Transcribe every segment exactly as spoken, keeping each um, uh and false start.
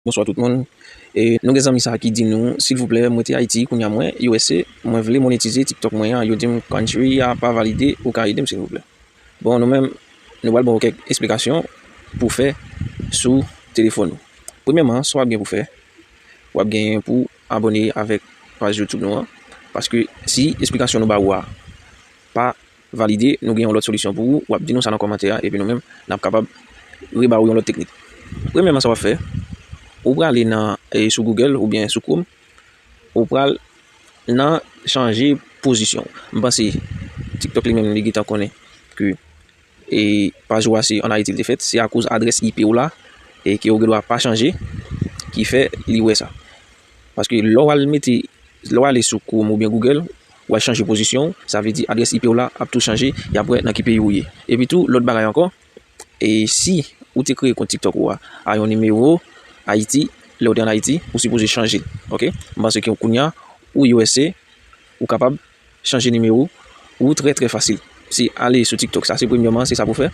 Bonswa tout moun. E nou gen zanmi sa ki di nou, silvouplè, mwen te Ayiti, kounye a mwen U S A, mwen vle monetize TikTok mwen an, yo di m country a pa valide, ou ka ede m silvouplè. Bon, nou menm, nou pral ba w kèk esplikasyon pou fè sou telefòn ou. Premyèman, sa w ap gen pou fè, w ap gen pou abòne avèk paj YouTube nou an, paske si esplikasyon nou ba ou a pa valide, nou gen yon lòt solisyon pou ou, w ap di nou sa nan kòmantè a, epi nou menm, n ap kapab reba ou yon lòt teknik. Premyèman, sa w ap fè, ou prale nan, e, sou Google oubyen sou Chrome, ou pral nan chanje pozisyon. M panse TikTok li menm li gentan konnen ke, e, paj ou a se ann Ayiti li te fèt, se akoz adrès I P ou la, e, ke ou gendwa pa chanje, ki fè li wè sa. Paske lè w al mete, lè w ale sou Chrome oubyen Google, w al chanje pozisyon w, sa vle di adrès I P w la ap tou chanje, y ap wè nan ki peyi w ye. Epi tou, lòt bagay ankò, e si ou te kreye kont TikTok ou a, a yon nimewo Ayiti, lè w te ann Ayiti, ou sipoze chanje l, oke? M panse ke kounye a, ou U S A, ou kapab chanje nimewo ou trè, trè fasil. Se ale sou TikTok, sa se premyèman, se sa pou fè.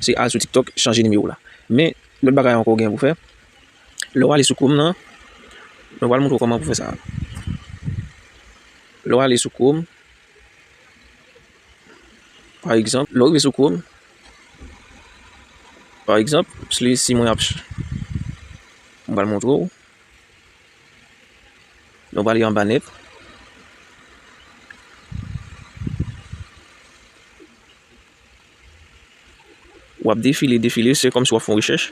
Se al sou TikTok, chanje nimewo w la. Men, lòt bagay ankò w gen pou fè, lè w ale sou Chrome nan, nou pral montre w kòman pou fè sa. Lè w ale sou Chrome, pa egzanp, lè w rive sou Chrome, pa egzanp, si, si mwen ap ch-, m pral montre w. Nou prale anba nèt. W ap defile, defile, se kòmsi w ap fè yon rechèch.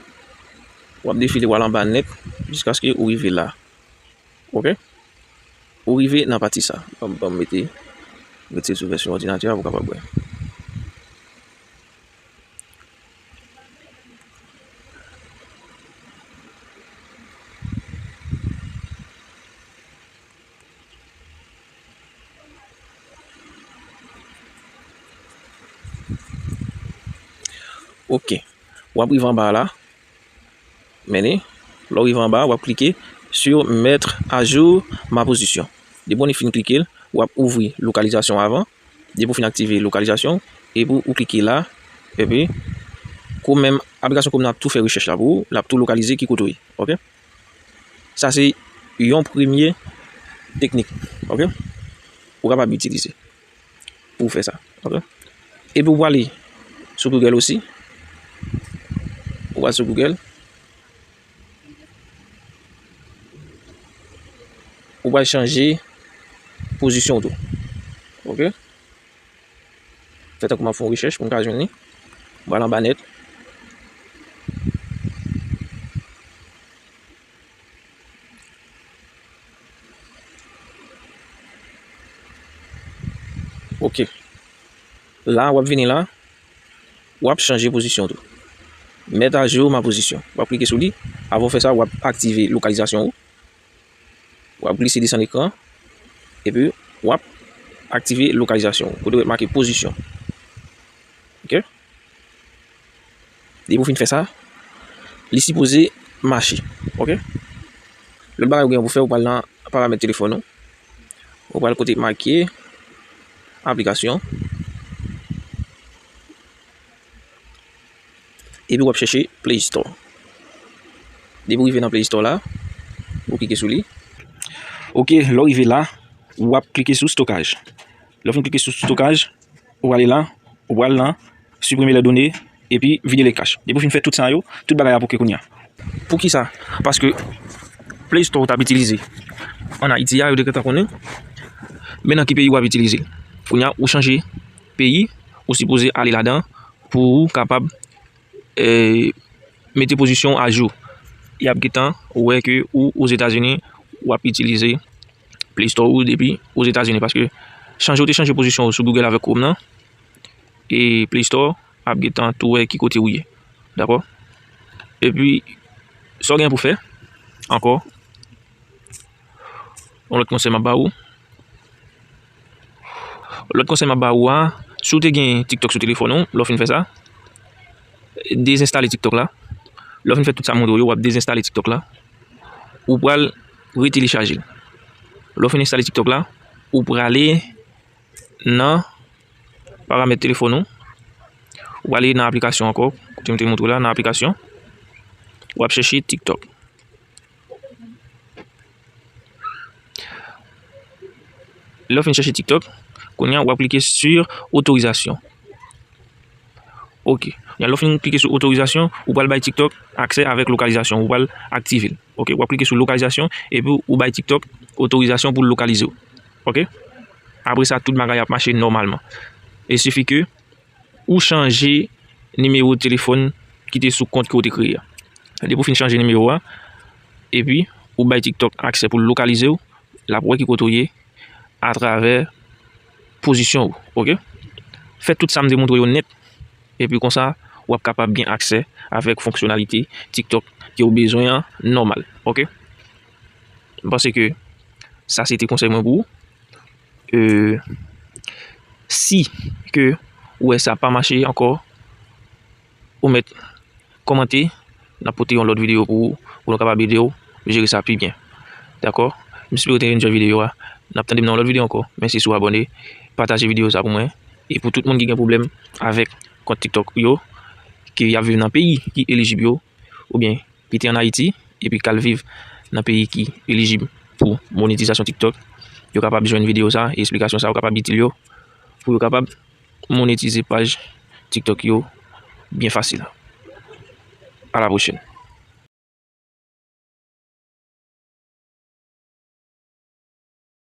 W ap defile, w al anba nèt, jiskaske ou rive la. Oke? Ou rive nan pati sa. Ban m, ban m mete, mete sou vèsyon òdinatè a pou w kapab wè. Oke. W ap rive anba la. Men, lè w rive anba, w ap klike sur mettre à jour ma position. Depi w fin klike l, w ap ouvri lokalizasyon avan. Depi w fin aktive lokalizasyon, epi w klike la, epi Chrome menm, aplikasyon Chrome nan ap tou fè rechèch la pou ou, l ap tou lokalize ki kote w ye. Oke? Sa se yon premye teknik. Oke? Ou kapab itilize pou w fè sa. Oke? Epi w prale sou Google osi. Ou prale sou Google. Ou pral chanje pozisyon w tou. Oke? Fè tankou m ap fè yon rechèch pou m ka jwenn li. M pral anba nèt. Oke. La, w ap vini la. W ap chanje pozisyon tou. Mettre à jour ma position. W ap klike sou li. Avan w fè sa, w ap aktive lokalizasyon ou. W ap glise desann ekran. Epi, w ap aktive lokalizasyon ou. Kote w make pozisyon. Oke? Depi w fin fè sa, li sipoze mache. Oke? Lòt bagay ou gen pou fè, ou pral nan paramèt telefòn ou. Ou pral kote make aplikasyon. Epi w ap chèche Play Store. Depi w rive nan Play Store la, ou klike sou li. Oke, lè w rive la, w ap klike sou stokaj. Lè w fin klike sou stokaj, ou prale la, ou pral nan supprimer les données, epi vide les caches. Depi w fin fè tout sa yo, tout bagay ap oke kounye a. Poukisa? Paske Play Store ou t ap itilize ann Ayiti a, yo te gentan konnen. Men nan ki peyi w ap itilize l. Kounye a, ou chanje peyi, ou sipoze ale ladan pou ou kapab, e, mete pozisyon w ajou. Y ap gentan wè ke ou Ozetazini, w ap itilize Play Store ou depi Ozetazini. Paske chanje ou te chanje pozisyon ou sou Google avèk Chrome nan, e Play Store ap gentan tou wè ki kote ou ye. Dakò? Epi, sa w gen pou fè ankò, yon lòt konsèy m ap ba ou. Lòt konsèy m ap ba ou a, si w te gen TikTok sou telefòn ou, lè w fin fè sa, dezenstale TikTok la. Lè w fin fè tout sa m montre w yo, w ap dezenstale TikTok la. Ou pral retelechaje l. Lè w fin enstale TikTok la, ou prale nan paramèt telefòn ou. Ou prale nan aplikasyon ankò, kote m te montre w la, nan aplikasyon. W ap chèche TikTok. Lè w fin chèche TikTok, kounye a w ap klike sur otorizasyon. Ok. Lè w fin klike sou otorizasyon, ou pral bay TikTok aksè avèk lokalizasyon, ou pral aktive l. Ok, w ap klike sou lokalizasyon epi ou bay TikTok otorizasyon pou l lokalize w. Ok? Apre sa, tout bagay ap mache nòmalman. Il sifi ke ou chanje nimewo telefòn ki te sou kont ke w te kreye a. Depi w fin chanje nimewo a, epi ou bay TikTok aksè pou l lokalize w, l ap wè ki kote w ye atravè pozisyon w, ok? Fè tout sa m te montre yo nèt, epi konsa, w ap kapab gen aksè avèk fonksyonalite TikTok ke w bezwen an nòmal, ok? M panse ke sa se te konsèy mwen pou ou. Euh, si ke ou wè sa pa mache ankò, ou mèt kòmante, n ap pote yon lòt videyo pou ou, pou nou kapab ede w jere sa pi byen. Dakò? M espere w te enjoy videyo a. N ap tande m nan yon lòt videyo ankò. Mèsi si w abòne, pataje videyo sa pou mwen. E pou tout moun ki gen pwoblèm avèk kont TikTok yo, ke y ap viv nan peyi ki elijib yo, oubyen ki te ann Ayiti, epi k al viv nan peyi ki elijib pou monetizasyon TikTok, yo kapab jwenn videyo sa, e esplikasyon sa yo kapab itil yo, pou yo kapab monetize paj TikTok yo byen fasil. À la prochaine.